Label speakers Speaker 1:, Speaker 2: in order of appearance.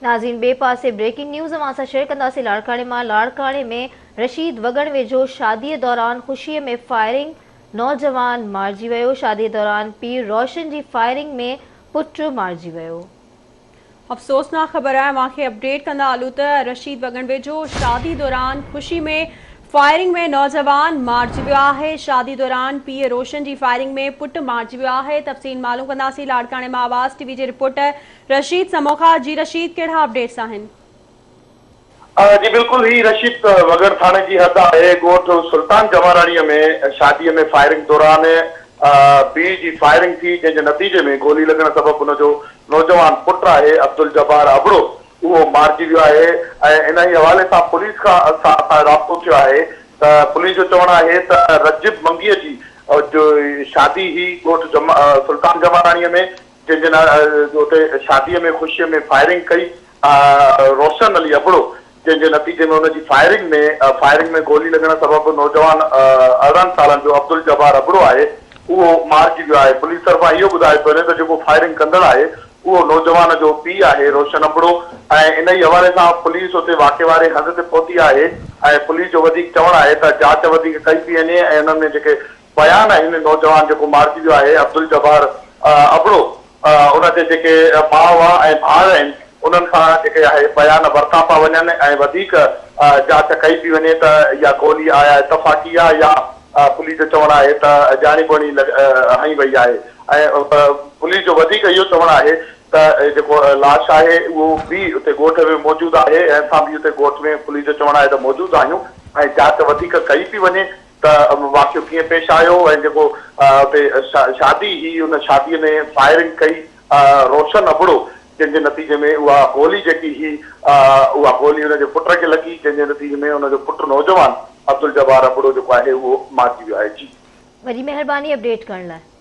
Speaker 1: ناظرين ٻئي پاسي بريڪنگ نيوز اوهان سان شيئر ڪنداسين لاڙڪاڻي مان لاڙڪاڻي ۾ رشيد وڳڻ ويجهو شادي دوران خوشي ۾ فائرنگ نوجوان مارجي ويو شادي دوران پيء روشن جي فائرنگ ۾ پٽ مارجي ويو.
Speaker 2: افسوسناڪ خبر آهي اوهان کي اپڊيٽ ڪندا هلون ته رشيد وڳڻ ويجهو شادي دوران خوشي ۾ فائرنگ ۾ نوجوان مارجي ويو آهي شادي دوران پيء روشن جي فائرنگ ۾ پٽ مارجي ويو آهي تفصيل معلوم ڪنداسين لاڙڪاڻي مان آواز ٽي وي جي رپورٽر رشيد سمون کان جي رشيد ڪهڙا اپڊيٽس آهن.
Speaker 3: جي بلڪل هي رشيد وڳڻ ٿاڻي جي حد آهي ڳوٺ سلطان جماراڻي ۾ شادي ۾ فائرنگ دوران پيء جي فائرنگ ٿي جنهن جي نتيجي ۾ گولي لڳڻ سبب ان جو نوجوان پٽ آهي عبدالجبار ابڙو اهو مارجي ويو آهي ۽ انهي حوالي سان پوليس کان سان اسان جو رابطو ٿيو آهي ته پوليس جو چوڻ آهي ته رجب منگيء جي شادي هئي ڳوٺ سلطان جماراڻي ۾ جنهن جي لاء اتي شاديء ۾ خوشيء ۾ فائرنگ ڪئي روشن علي ابڙو جنهن جي نتيجي ۾ ان جي فائرنگ ۾ فائرنگ ۾ گولي لڳڻ سبب نوجوان 18 سالن جو عبدالجبار ابڙو آهي اهو مارجي ويو آهي پوليس طرفان اهو ٻڌايو پيو وڃي ته جيڪو فائرنگ ڪندڙ آهي اهو نوجوان جو پيء آهي روشن ابڙو ۽ انهي حوالي سان پوليس اتي واقعي واري هنڌ تي پهتي آهي ۽ پوليس جو وڌيڪ چوڻ آهي ته جاچ وڌيڪ ڪئي پئي وڃي ۽ انهن ۾ جيڪي بيان آهن نوجوان جيڪو مارجي ويو آهي عبدالجبار ابڙو ان جي جيڪي ماء ۽ ڀائر آهن انهن کان جيڪي آهي بيان ورتا پيا وڃن ۽ وڌيڪ جاچ ڪئي پئي وڃي ته اها گولي آيا اتفاقي آهي يا پوليس جو چوڻ آهي ته ڄاڻي ٻوڻي هنئي وئي آهي ۽ پوليس جو وڌيڪ اهو چوڻ آهي ته جيڪو لاش آهي اهو به اتي ڳوٺ ۾ موجود آهي ۽ اسان به اتي ڳوٺ ۾ پوليس جو چوڻ آهي ته موجود آهيون ۽ جاچ وڌيڪ ڪئي پئي وڃي ته واقعو ڪيئن پيش آيو ۽ جيڪو اتي شادي هئي ان شادي ۾ فائرنگ ڪئي روشن ابڙو جنهن جي نتيجي ۾ اها گولي جيڪي هئي اها گولي ان جي پٽ کي لڳي جنهن جي نتيجي ۾ ان جو پٽ نوجوان عبدالجبار ابڙو جيڪو آهي اهو مارجي ويو آهي جي.
Speaker 1: وڏي مهرباني اپڊيٽ ڪرڻ لاء.